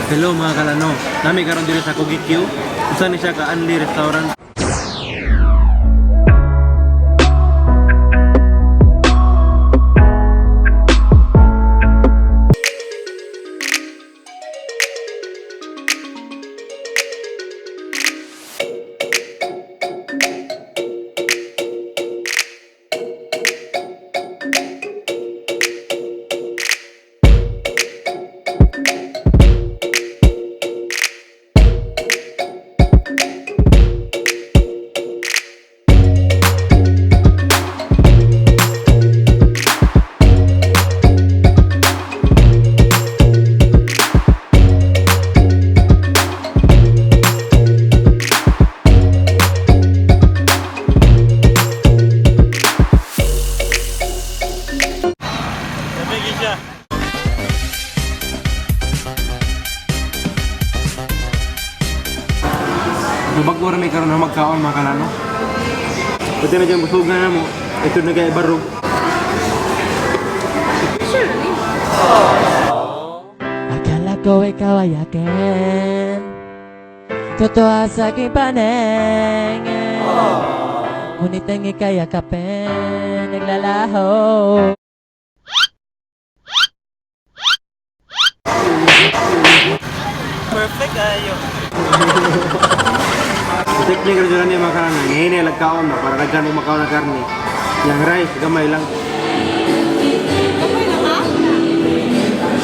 Hello, mga kalano. Nami karon diri sa Kugikyu. Usa ni siya ka unli restaurant. Nabigi siya. Lubag ra may karon na magkaon, mga kalano. Pwede na dyan busugan na mo. Ito na kay barog. Akala ko ikaw ay akin. Totoo sa aking paningin, ngunit ang ika'y yakapin, naglalaho. Perfect ayo. Technique ra dyan niya, mga kalano. Hinay lagkaon ba para daghan mo makaon ng karne. Yang rice gamay lang. Okay lang ha?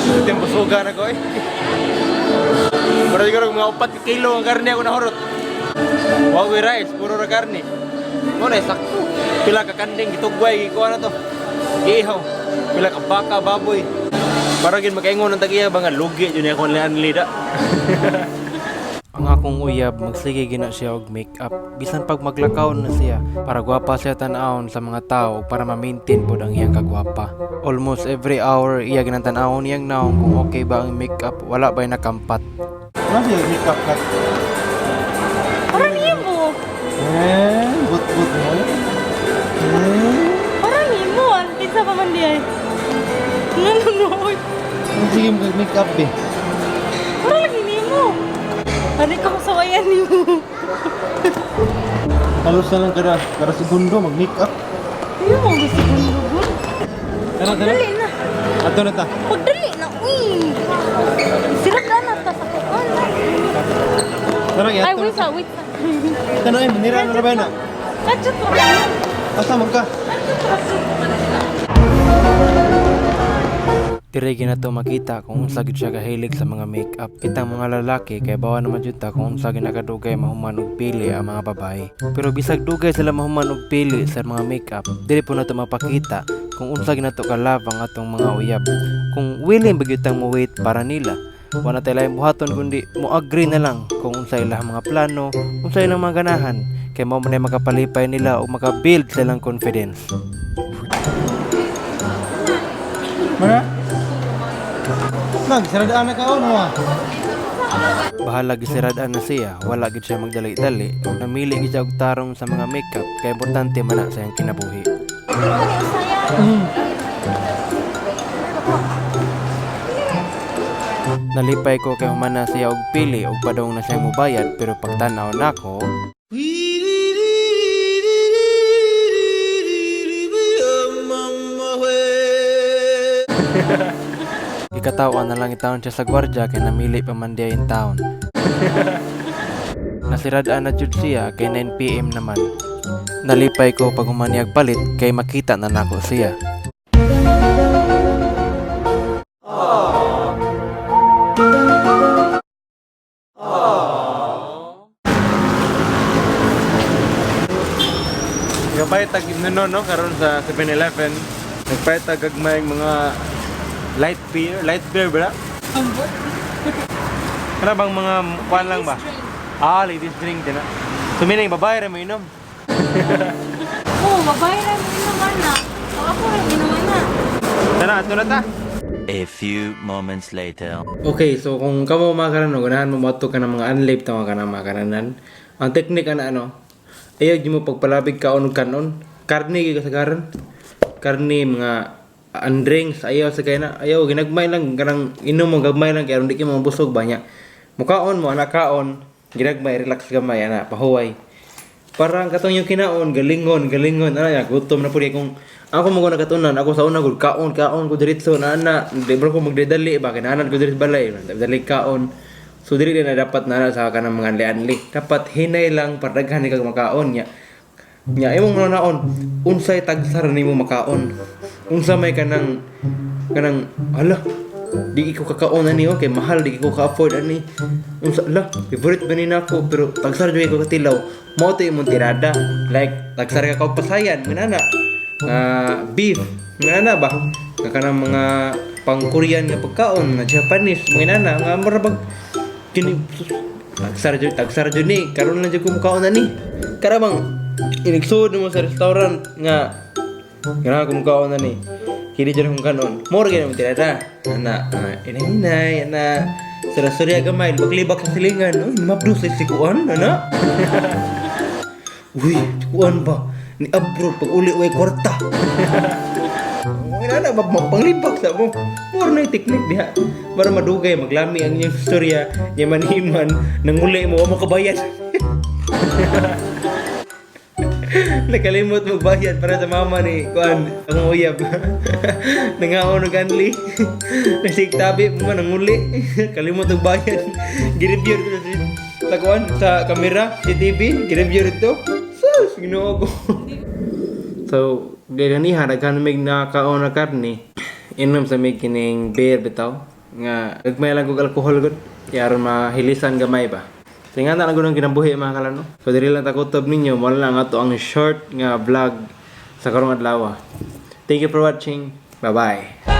Ito yung busugan ako eh. Pero siguro mga 4 kilo ang karne ako nahurot. Wa ko'y rice, puro ra karne. Mo na sakto. Pila ka kanding gitugway gikuha na to. Giihaw. Pila ka baka, baboy. Para gin makaingon ng tag-iya ba nga lugi jud niya akong anli da. Ang akong uyab magsige gina siya og makeup bisan pag maglakaw na siya para gwapa siya tan-awon sa mga tao ug para ma-maintain pod ang iyang kagwapa. Almost every hour iya ginang tan-awon iyang naong kung okay ba ang makeup, wala ba'y nakampat. Ano siya makeup kat? Parang nimo. Eh, but-but mo. Parang nimo. Ang kinsa pa man di ay. Nanonood. Sige makeup eh. Parang lagi nimo. Ano ka masawayan nimo? Halos na lang kada segundo mag-makeup. Ayaw mo gusto kong lugon. Tara, tara. Dali na. Ato na ta. Pagdali na. Uy. Sirap na na ta sa kuan. Tara, Ay, wait sa, wait sa. Tano eh, manira na ba na? Kadyo to lang. Asa man ka? Kadyo to. Dire ginato makita kung unsa gid siya kahilig sa mga makeup. Kitang mga lalaki kay bawa naman jud ta kung unsa ginakadugay mahuman og pili ang mga babae. Pero bisag dugay sila mahuman og pili sa mga makeup, dili po nato mapakita kung unsa ginato ka love ang atong mga uyab. Kung willing ba gyud tang mo wait para nila. Wala tay laing buhaton kundi mo agree na lang kung unsa ilang mga plano, unsa ilang mga ganahan kay mao man ay makapalipay nila o makabuild sa ilang confidence. Mana? Nag, saradaan na ka o, no? Bahala gisiradaan na siya, wala gid siya magdali-dali. Ug namili gid siya og tarong sa mga makeup kay importante man na sa iyang kinabuhi. Nalipay ko kay human na siya og pili ug padong na siya mobayad, pero pagtan-aw nako, ikatawan na lang itawon siya sa gwardya kay namili pa man diya in town. Nasiradaan na jud siya kay 9 PM naman. Nalipay ko pag humaniyag palit kay makita na nako siya. Nagpahit tag no no karon sa 7-Eleven. Nagpahit tag gagmay mga light beer, light beer ba? Ambot. Kana bang mga kuan lang ba? Ah, ladies drink din na. So meaning babae ra mo inom. Oo, babae ra mo inuman na. O, ako ra inuman na. Tara, ato na ta. A few moments later. Okay, so kung kamo, mga karano, ganahan mo moadto ka ng mga unlab tama ka ng mga kananan. Ang technique ana ano, ayaw di mo pagpalabig kaon og kanon. Karne gyud kasagaran. Karne mga Ang drinks ayaw sa kay na ayaw ginagmay lang kanang inom mo gagmay lang kay aron di kay mabusog ba nya. Mukaon mo ana kaon, ginagmay, relax gamay ana pahuway. Parang katong yung kinaon, galingon, galingon, ana ya, gutom na pud kung ako mo nakatunan, ako sa una gud kaon, kaon ko diretso na ana, di bro ko magdadali ba kinanan ko diri sa balay, dali kaon. So dili na dapat na sa kanang mga anli-anli. Dapat hinay lang para daghan ni kag makaon nya. Nya imong naon unsay tagsar nimo makaon. Unsa may kanang kanang hala di ko kakaon ani, okay mahal, di ko ka-afford ani. Unsa la favorite ba ni nako pero tagsar jud ko katilaw. Mao to imong tirada. Like tagsar ka og pasayan nana nga beef nga ba nga kanang mga pang Korean nga pagkaon, nga Japanese, mga nana nga mura bag kini tagsar jud ni karon lang jud ko mukaon ani. Kara bang inigsuod mo sa restaurant nga nga ko mukaon ani kini jud akong kanon mo ra gyud mo tirada ana, inahinay ana sura surya gamay baglibak sa silingan. Uy, mabdo sa sikuan ana. Uy, kuan ba ni abroad pag uli way kwarta. Mga nana, panglibak sa mo. Mura na yung teknik diha. Para madugay, maglami ang inyong istorya, yaman-himan, nanguli mo, wa mo kabayad. Nakalimot magbayad para sa mama ni kuan akong uyab. Nangaon og anli. Nasigtabi mo man nanguli. Kalimot og bayad. Gireview dito sa kuan sa kamera, CCTV, gireview dito. Sus, Ginoo ko. So, ganiha daghan mig nakaon na karne. Inom sa mig kining beer bitaw nga gagmay lang kog alkohol gud kay aron mahilisan gamay ba. So nga na lang gud ang kinabuhi, mga kalano. So diri lang takutob ninyo, mo lang ato ang short nga vlog sa karong adlaw. Thank you for watching. Bye-bye.